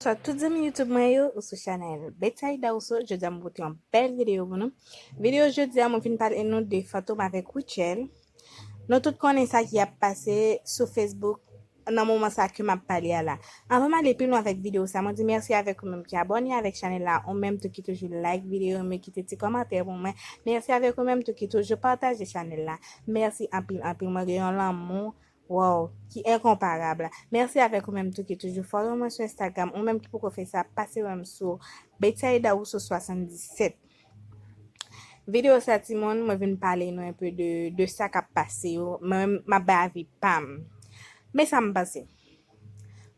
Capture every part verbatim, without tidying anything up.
Bonswa tout zanmi YouTube mwen yo, ou sou chanèl Betsaïda Rousseau. Jodi a mwen pote yon bèl videyo pou nou. Videyo jodi a mwen vin pale nou de Fantom avèk Rutshelle. Nou tout konnen sa ki ap pase sou Facebook nan moman sa ke m ap pale a la. Anvan m ale pi lwen avèk videyo sa, mwen di mèsi avèk ou menm ki abòne avèk chanèl la, ou menm tou ki toujou like videyo, men kite ti kòmantè pou mwen. Mèsi avèk ou menm tou ki toujou pataje chanèl la. Mèsi anpil anpil, mwen gen yon lanmou, wow, ki enkonparab. Mèsi avèk ou menm tou ki toujou follow mwen sou Instagram, ou menm ki poko fè sa, pase wè m sou Betsaïda Rousseau swasanndisèt. Videyo sa timoun, mwen vin pale nou enpe de, de sa k ap pase yo. Mwen menm, m ap bay avi pa m. Men sa m panse.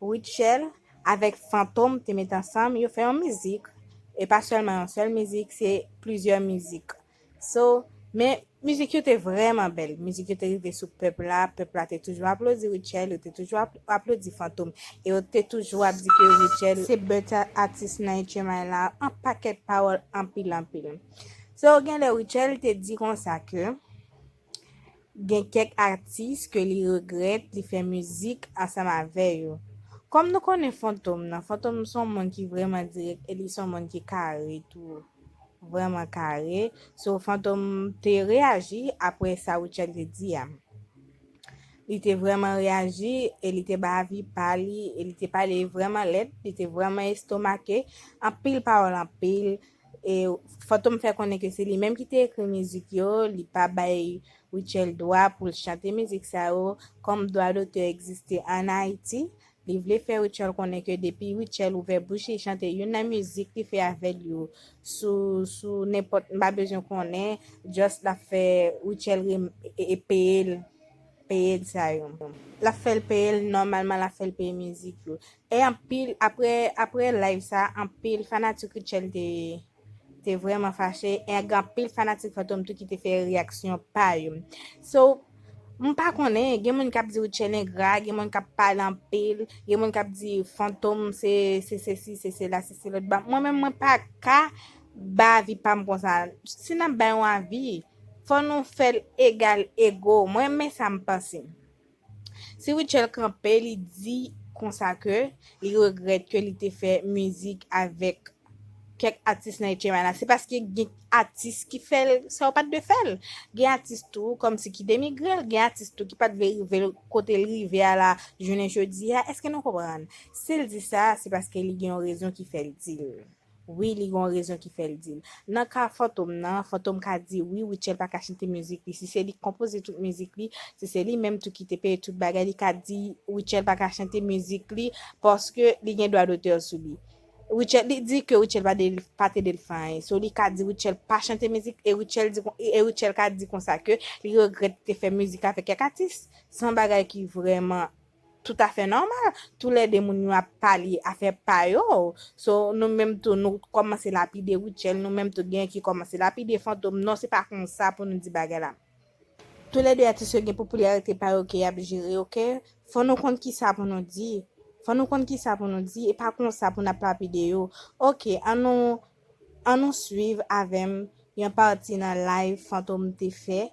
Rutshelle avèk Fantom te met ansanm, yo fè yon mizik. E pa sèlman yon sèl mizik, se plizyè mizik. So, men mizik yo te vrèman bèl. Mizik yo te rive sou pèp la, pèp la te toujou aplodi Rutshelle, yo te toujou ap-, aplodi Fantom. E yo te toujou ap di ke Rutshelle se bèt atis nan H M I la, an pakèt pawòl anpil anpil. So, genlè Rutshelle te di konsa ke gen kèk atis ke li regrèt li fè mizik ansanm avè yo. Kòm nou konnen Fantom nan, Fantom se yon moun ki vrèman dirèk e li se yon moun ki kare tou, vrèman kare. So, Fantom te reyaji apre sa Rutshelle te di a. Li te vrèman reyaji e li te bay avi pa li e li te pale vrèman lèd, li te vrèman estomake, anpil pawòl anpil. E Fantom fè konnen ke se li menm ki te ekri mizik yo, li pa bay Rutshelle dwa pou l chante mizik sa yo, kòm dwa dotè egziste ann Ayiti. Li vle fè Rutshelle konnen ke depi Rutshelle ouvè bouch li chante youn nan mizik li fè avè l yo sou, sou nenpòt, m pa bezwen konnen, just l ap fè Rutshelle rem-, e, e peye l, peye l sa yo. L ap fè l peye l, nòmalman l ap fè l peye mizik yo. E anpil, apre, apre live sa, anpil fanatik Rutshelle te, te vrèman fache. E gen anpil fanatik Fantom tou ki te fè reyaksyon pa yo. So, m pa konnen, gen moun k ap di Rutshelle engra, gen moun k ap pale anpil, gen moun k ap di Fantom se, se sesi, se sela, se, se lòt. Ba, mwen menm, mwen pa ka ba avi pa m konsa. Si n ap bay yon avi, fò nou fè l egal ego. Mwen, men sa m panse. Si Rutshelle kanpe, li di konsa ke li regrèt ke li te fè mizik avèk kèk atis nan H M I la, se paske gen atis ki fè l sa yo pa t dwe fè l. Gen atis tou kòmsi ki denigre l, gen atis tou ki pa t vle rive l kote l rive a la jounen jodi a. Èske nou konprann? Si l di sa, se paske li gen yon rezon ki fè l di l. Wi, li gen yon rezon ki fè l di l. Nan ka Fantom nan, Fantom ka di wi, Rutshelle pa ka chante mizik li. Si se li k konpoze tout mizik li, si se li menm tou ki te peye tout bagay, li ka di Rutshelle pa ka chante mizik li paske li gen dwa dotè sou li. Rutshelle, li di ke Rutshelle pa de, pa te de l fè anyen. So, li ka di Rutshelle pa chante mizik e Rutshelle di kon-, e Rutshelle ka di konsa ke li regrèt li te fè mizik avèk kèk atis. Se yon bagay ki vrèman toutafè nòmal. Toulède moun yo ap pale afè pa yo. So, nou menm tou, nou kòmanse lapide Rutshelle, nou menm tou gen ki kòmanse lapide Fantom. Non, se pa konsa pou nou di bagay la. Toulède atis yo gen popilarite pa yo ke y ap jere, oke? Fò nou konn kisa pou nou di. Fò nou konn kisa pou nou di, e pa konsa pou n ap lapide yo. Oke, ann nou, ann nou swiv avè m yon pati nan live Fantom te fè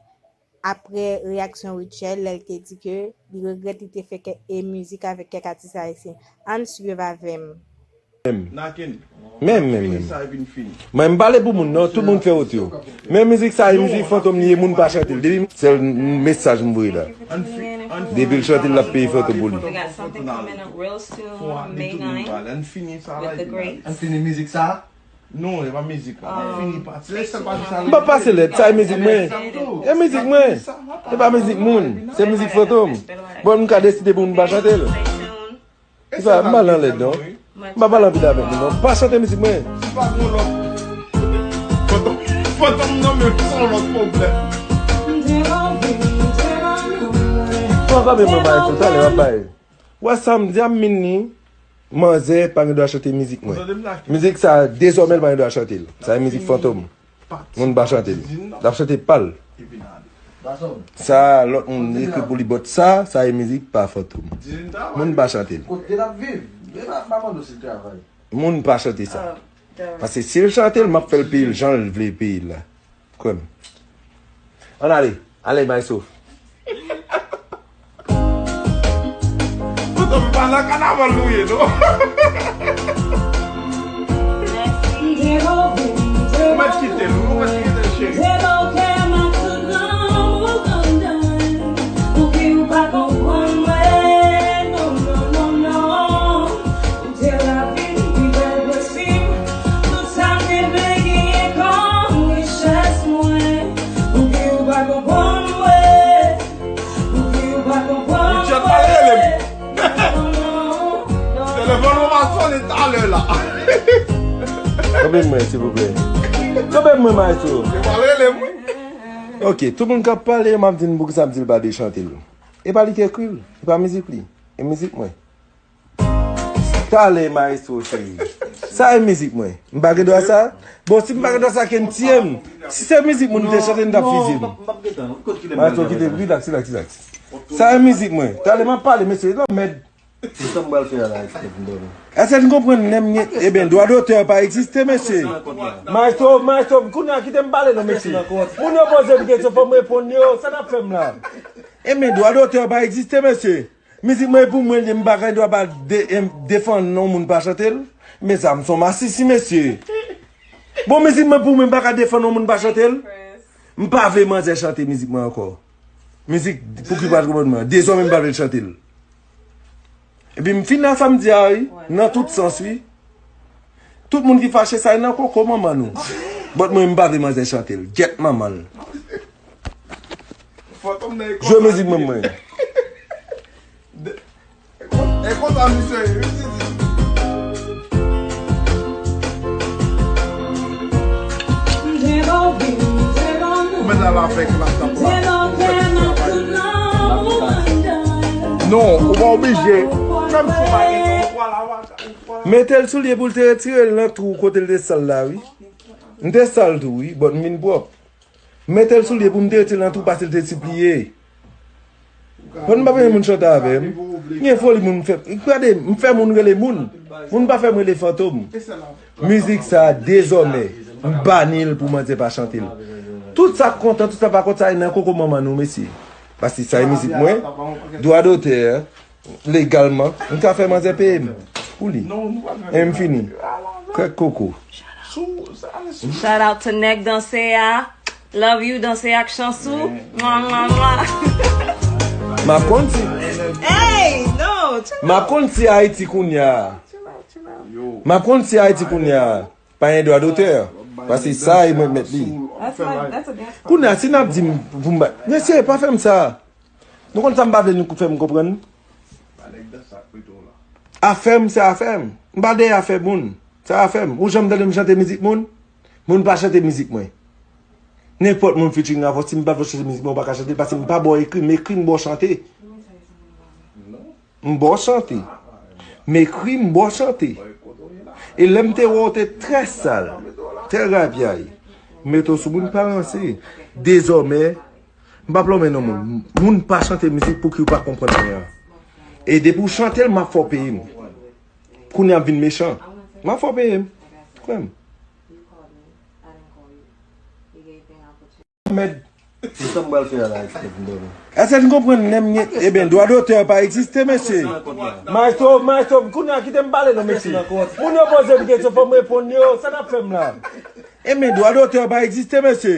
apre reyaksyon Rutshelle, lè l te di ke li regrèt li te fè kèk, e mizik avèk kèk atis ayisyen. Ann swiv avè m. Menm, menm, menm, menm. Mwen, m pale pou moun, non, tout moun fè wout yo. Men mizik sa, e mizik Fantom li ye, moun pa chante l. Depi, sèl mesaj m voye la. Depi l chante l, l ap peye Fantom pou li. Ann fini mizik sa. Non, e pa mizik la. Ann fini pati. Lè sèl pati sa. M pa pase lèd, sa e mizik mwen. E mizik mwen. E pa mizik moun. Se mizik Fantom. Bon, m ka deside pou moun pa chante l. Se pa, m pa nan lèd non. M pa pale anpil avèk nou non. Pa chante mizik mwen. Si pa gon lòt. Fantom, Fantom nan men se yon lòt pwoblèm. Bon, kanmenm mwen bay tout talè w ap bay. Wè sa m di a m min li. Manzè pa gen dwa chante mizik mwen. Mizik sa dezòmè l pa gen dwa chante l. Sa e mizik Fantom. Moun pa chante l. L ap chante pa l. Sa lòt moun ekri pou li but sa, sa e mizik pa Fantom. Moun pa chante l. Moun pa chante sa. Paske si l chante l, m ap fè l peye l jan l vle peye l la. Kwè m. Ann ale. Ale Mayso. Fantom pa nan kanaval nou ye non. Talè la. Kanpe mwen, silvouplè. Kanpe mwen, maestro. Yo pa rele mwen. Ok, tout moun k ap pale, m ap di n poukisa m di l pa de chante l. E pa li ki ekri l, e pa mizik li, e mizik mwen. Talè, maestro cheri. Sa e mizik mwen. M pa gen dwa sa? Bon, si m pa gen dwa sa, ke n tiye m. Si se mizik moun te chante, n t ap fiziye m. Maestro, kite, relax, relax, relax. Sa e mizik mwen. Talè, m ap pale, mesye, lanmèd. Se sa m pral fè a la, Steph, m dòmi. Èske n konprann lè m gen, ebyen, dwa dotè pa egziste, mesye? Maestro, maestro, kounye a kite m pale non, mesye. Moun yo poze m kesyon, fò m reponn yo, sa n ap fè m la? Ebyen, dwa dotè pa egziste, mesye. Mizik mwen pou mwen, m pa gen dwa pa de, em, defann non moun pa chante l. Men sa, m son masisi, mesye. Bon, mizik mwen pou mwen, m pa ka defann non moun pa chante l. M pa vle manzè chante mizik mwen ankò. Mizik, pou ki pa konprann mwen, dezòmè m pa vle l chante l. Epi m fin nan sa m di a wi, nan tout sans wi. Tout moun ki fache sa e nan koko manman nou. But mwen m pa vle manzè chante l. Gyèt manman l. Jwe mizik mwen mwen. E konsa misye ye wi Didi. Ou mèt al avèk laptop la. Non, ou pa oblije. Menm si w pa gen tan, ou pral avèk, ou pral. Mete l sou lye pou l te retire l nan twou kote l te sal la wi. M te sal tou wi, but m vin pwòp. Mete l sou lye pou m te retire l nan twou pase l te sipliye. Bon, m pa renmen moun chante avè m. M gen foli moun fè. Gade, m fè moun rele moun. Moun pa fè m rele fantom. Mizik sa dezòmè, m bani l pou manzè pa chante l. Tout sa k kontan, tout sa pa kontan, sa e nan koko manman nou, mesye. Paske sa e mizik mwen, dwa dotè, legalman, m ka fè manzè peye m pou li. E m fini. Kèk koko. Shout out to Nèg Danse a. Love you, Danse ak Chans ou. Mwa, mwa, mwa. M ap konn si. Hey, no, chill out. M ap konn si Ayiti kounye a. Chill out, chill out. M ap konn si Ayiti kounye a. Pa gen dwa dotè. Paske sa e mwen k mèt li. That's my, that's a dance. Kounye a, si n ap di m pou m ba. Mesye, pa fè m sa. Nou konn sa m pa vle nou fè m konprann? Afè m, se afè m. M pa dèyè afè moun. Se afè m. Ou janm tande m chante mizik moun? Moun pa chante mizik mwen. Nenpòt moun featuring avè w, si m pa vle w chante mizik mwen, ou pa ka chante l, paske m pa ba w ekri, m ekri, m ba w chante. M ba w chante. M ekri, m ba w chante. E lè m te wè w te trè sal, trè rapyay, m mete w sou moun pa ranse. Dezòmè, m p ap lonmen non moun. Moun pa chante mizik pou ki w pa konprann anyen. E depi w chante l, m ap fè w peye m. Kounye a ap vin mechan. M ap fè w peye m. Kwè m. Mèd. Se sa m pral fè a la, Steph, m dòmi. Èske n konprann lè m gen, ebyen, dwa dotè pa egziste, mesye. Maestro, maestro, kounye a kite m pale non, mesye. Moun yo poze m kesyon, fò m reponn yo, sa n ap fè m la? Ebyen, dwa dotè pa egziste, mesye.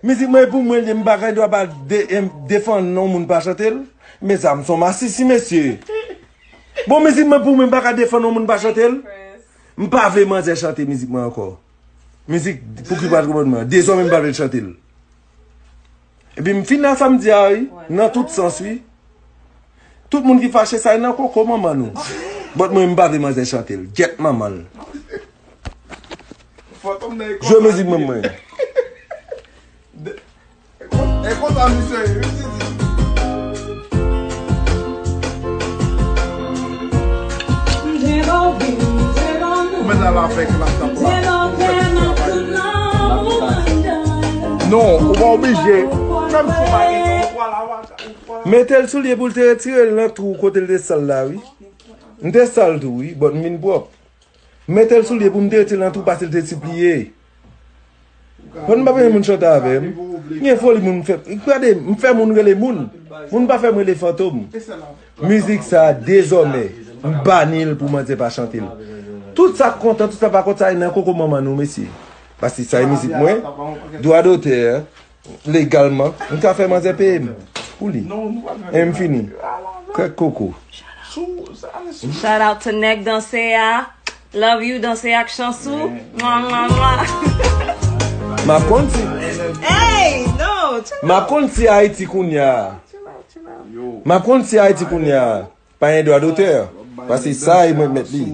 Mizik mwen pou mwen, m pa gen dwa pa de, em, defann non moun pa chante l. Men sa, m son masisi, mesye. Bon, mizik mwen pou mwen, m pa ka defann non moun pa chante l. M pa vle manzè chante mizik mwen ankò. Mizik, pou ki pa konprann mwen, dezòmè m pa vle l chante l. Epi m fin nan sa m di a wi, nan tout sans wi. Tout moun ki fache sa e nan koko manman nou. But mwen m pa vle manzè chante l. Gyèt manman l. Jwe mizik mwen mwen. E konsa misye ye wi Didi. Ou mèt al avèk laptop la. Non, ou pa oblije. Menm si w pa gen tan, ou pral avèk. Mete l sou lye pou l te retire l nan twou kote l te sal la wi. M te sal tou wi, but m vin pwòp. Mete l sou lye pou m te retire l nan twou pase l te sipliye. Bon, m pa renmen moun chante avè m. M gen foli moun fè. Gade, m fè moun rele moun. Moun pa fè m rele fantom. Mizik sa dezòmè, m bani l pou manzè pa chante l. Tout sa k kontan, tout sa pa kontan, sa e nan koko manman nou, mesye. Paske sa e mizik mwen, dwa dotè, legalman, m ka fè manzè peye m pou li. E m fini. Kèk koko. Shout out to Nèg Danse a. Love you, Danse ak Chans ou. Mwa, mwa, mwa. M ap konn si. Hey, no, chill out. M ap konn si Ayiti kounye a. M ap konn si Ayiti kounye a. Pa gen dwa dotè. Paske sa e mwen k mèt li.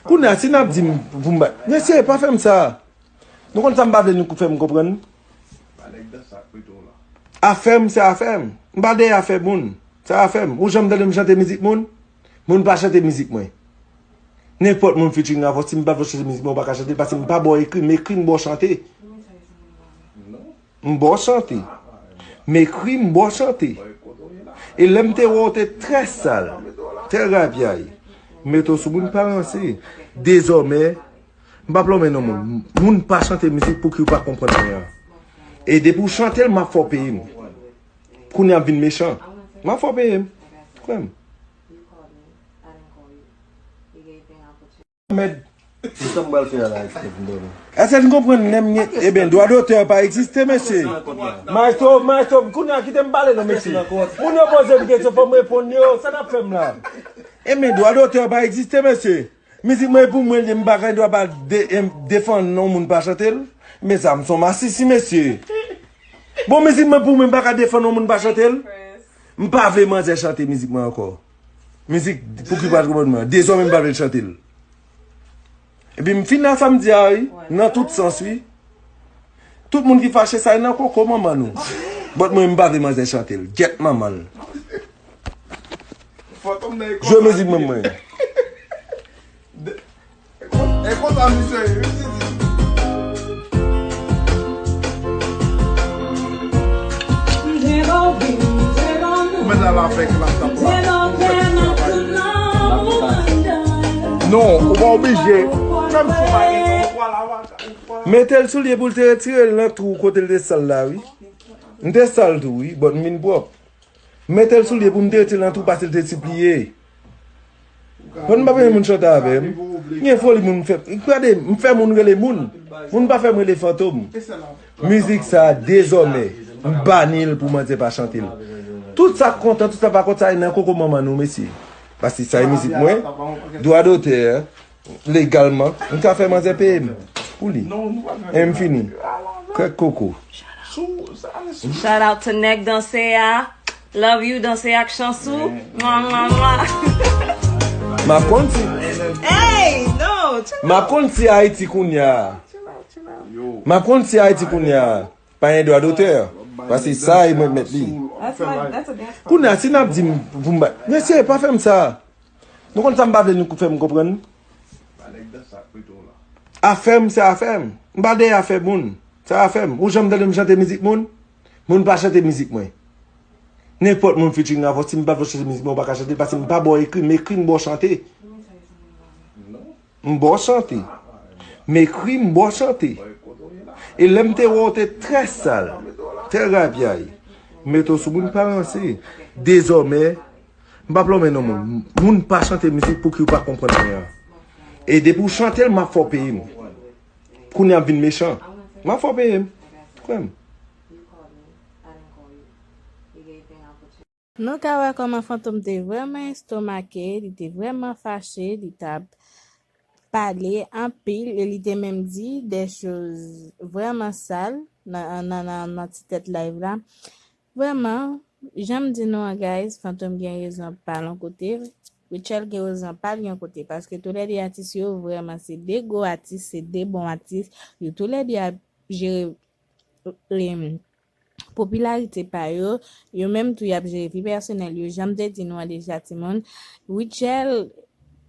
Kounye a, si n ap di m pou m ba. Mesye, pa fè m sa. Nou konn sa m pa vle nou fè m konprann? Afè m, se afè m. M pa dèyè afè moun. Se afè m. Ou janm tande m chante mizik moun? Moun pa chante mizik mwen. Nenpòt moun featuring avè w, si m pa vle w chante mizik mwen, ou pa ka chante l, paske m pa ba w ekri, m ekri, m ba w chante. M ba w chante. M ekri, m ba w chante. E lè m te wè w, te trè sal, trè rapyay. M mete w sou moun pa ranse. Dezòmè, m p ap lonmen non moun. Moun pa chante mizik pou ki w pa konprann mwen an. E depi w chante l, m ap fè w peye m. Kounye a ap vin mechan. M ap fè w peye m. Kwè m. Mèd. Se sa m pral fè a la, Steph, m dòmi. Èske n konprann lè m gen, ebyen, dwa dotè pa egziste, mesye. Maestro, maestro, kounye a kite m pale non, mesye. Moun yo poze m kesyon, fò m reponn yo, sa n ap fè m la? Ebyen, dwa dotè pa egziste, mesye. Mizik mwen pou mwen, m pa gen dwa pa de, em, defann non moun pa chante l. Men sa, m son masisi, mesye. Bon, mizik mwen pou mwen, m pa ka defann non moun pa chante l. M pa vle manzè chante mizik mwen ankò. Mizik pou ki pa konprann mwen. Dezòmè m pa vle l chante l. Epi m fin nan sa m di a wi, nan tout sans wi. Tout moun ki fache sa e nan koko manman nou. But mwen m pa vle manzè chante l. Gyèt manman l. Jwe mizik mwen mwen. E konsa misye ye, wi, Didi. Ou mèt al avèk laptop la. Non, ou pa oblije. Menm si w pa gen, ou pral avèk, ou pral. Mete l sou lye pou l te retire l nan twou kote l te sal la, wi. M te sal tou, wi, but m vin pwòp. Mete l sou lye pou m te retire l nan twou pase l te sipliye. Bon, m pa renmen moun chante avè m. M gen foli moun fè. Gade, m fè moun rele moun. Moun pa fè m rele fantom. Mizik sa, dezòmè, m bani l pou manzè pa chante l. Tout sa k kontan, tout sa pa kontan, sa e nan koko manman nou, mesye. Paske sa e mizik mwen. Dwa dotè, legalman, m ka fè manzè peye m pou li. E m fini. Krèk koko. Shout out to Nèg Danse a. Love you, Danse ak Chansou. Mwa, mwa, mwa. M ap konn si. Hey, no, chill out. M ap konn si Ayiti kounye a. M ap konn si Ayiti kounye a. Pa gen dwa dotè. Paske sa e mwen k mèt li. Kounye a, si n ap di m pou m ba. Mesye, pa fè m sa. Nou konn sa m pa vle nou fè m konprann? Afè m, se afè m. M pa dèyè afè moun. Se afè m. Ou janm tande m chante mizik moun? Moun pa chante mizik mwen. Nenpòt moun featuring avè w, si m pa vle w chante mizik mwen, ou pa ka chante l, paske m pa ba w ekri, m ekri, m ba w chante. M ba w chante. M ekri, m ba w chante. E lè m te wè w, te trè sal, trè rapyay. M mete w sou moun pa ranse. Dezòmè, m p ap lonmen non moun. Moun pa chante mizik pou ki w pa konprann mwen an. E depi w chante l, m ap fè w peye m. Kounye a ap vin mechan. M ap fè w peye m. Kwè m. Nou ka wè kòman Fantom te vrèman estomake, li te vrèman fache, li t ap pale anpil e li te menm di de choz vrèman sal nan nan nan nan ti tèt live la. Vrèman, jan m di nou an guys, Fantom gen rezon pa l yon kote, Rutshelle gen rezon pa l yon kote, paske toulède atis yo vrèman se de gwo atis, se de bon atis, yo toulède ap jere popilarite pa yo, yo menm tou y ap jere vi pèsonèl yo, jan m te di nou an deja timoun, Rutshelle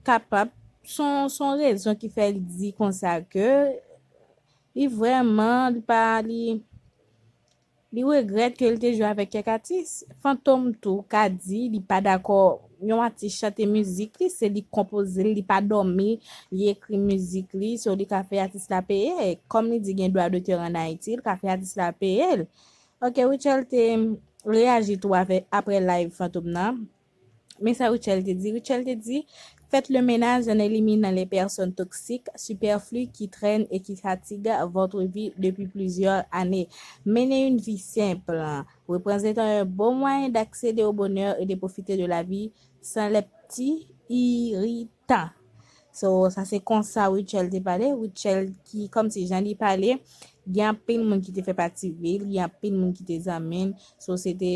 kapab, s on s on rezon ki fè l di konsa ke li vrèman, li pa, li, li regrèt ke l te jwe avèk kèk atis. Fantom tou ka di li pa dakò yon atis chante mizik li, se li k konpoze l, li pa dòmi, li ekri mizik li, so li ka fè atis la peye. Kòm li di gen dwa dotè an Ayiti, li ka fè atis la peye l. Ok, Rutshelle te reyaji tou avè, aprè live Fantom nan. Men sa Rutshelle te di. Rutshelle te di, faites le ménage en éliminant les personnes toxiques, superflues, qui traînent et qui fatiguent votre vie depuis plusieurs années. Menez une vie simple. Représentez un bon moyen d'accéder au bonheur et de profiter de la vie sans les petits irritants. So, sa se konsa Rutshelle te pale. Rutshelle ki, kòmsi jan li pale, gen anpil moun ki te fè pati vi l, gen anpil moun ki te zanmi l. So, se te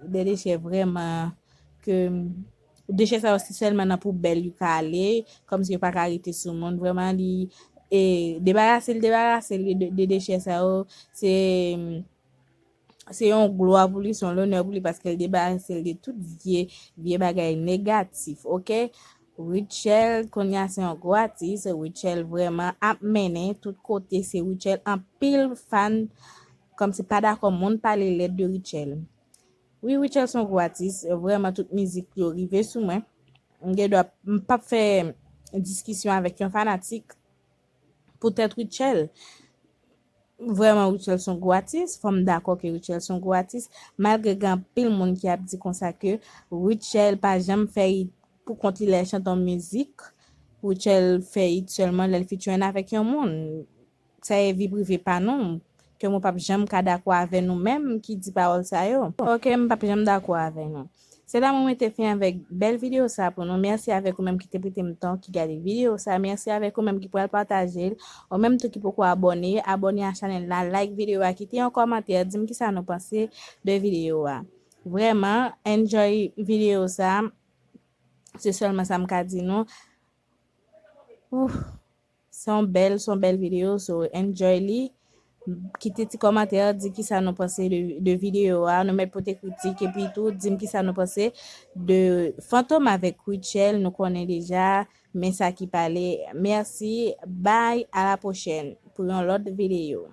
de dechè vrèman ke Dechè sa yo se sèlman nan poubèl yo ka ale, kòmsi yo pa ka rete sou moun. Vrèman, li e, debarase l, debarase l de, de dechè sa yo. Se, se yon glwa pou li, se yon lonè pou li, paske l debarase l de tout vye, vye bagay negatif, oke? Rutshelle, kounye a se yon gwo atis. Rutshelle vrèman ap mennen tout kote. Se Rutshelle, anpil fan kòmsi pa dakò moun pale lèd de Rutshelle. Wi, Rutshelle se yon gwo atis. Vrèman, tout mizik yo rive sou mwen. M gen dwa, m p ap fè diskisyon avèk yon fanatik poutèt Rutshelle. Vrèman, Rutshelle se yon gwo atis. Fò m dakò ke Rutshelle se yon gwo atis. Malgre gen anpil moun ki ap di konsa ke Rutshelle pa janm fè it pou kont li lè l chante yon mizik. Rutshelle fè it sèlman lè l featuring avèk yon moun. Sa e vi prive pa nou. Ke mwen p ap janm ka dakò avè nou menm ki di pawòl sa yo. Oke, m p ap janm dakò avè nou. Se la mwen mete fen avèk bèl videyo sa pou nou. Mèsi avèk ou menm ki te prete m tan, ki gade videyo sa. Mèsi avèk ou menm ki pral pataje l. Ou menm tou ki poko abòne, abòne a chanèl la, like videyo a, kite yon kòmantè, di m kisa nou panse de videyo a. Vrèman, enjoy videyo sa. Se sèlman sa m ka di nou. Ouf. Se yon bèl, se yon bèl videyo, so enjoy li. Kite ti kòmantè, di kisa nou panse de, de videyo a. Nou mèt pote kritik, epi tou, di m kisa nou panse de Fantom avèk Rutshelle. Nou konnen deja, men sa ki pale. Mèsi, bye, a la pwochèn pou yon lòt videyo.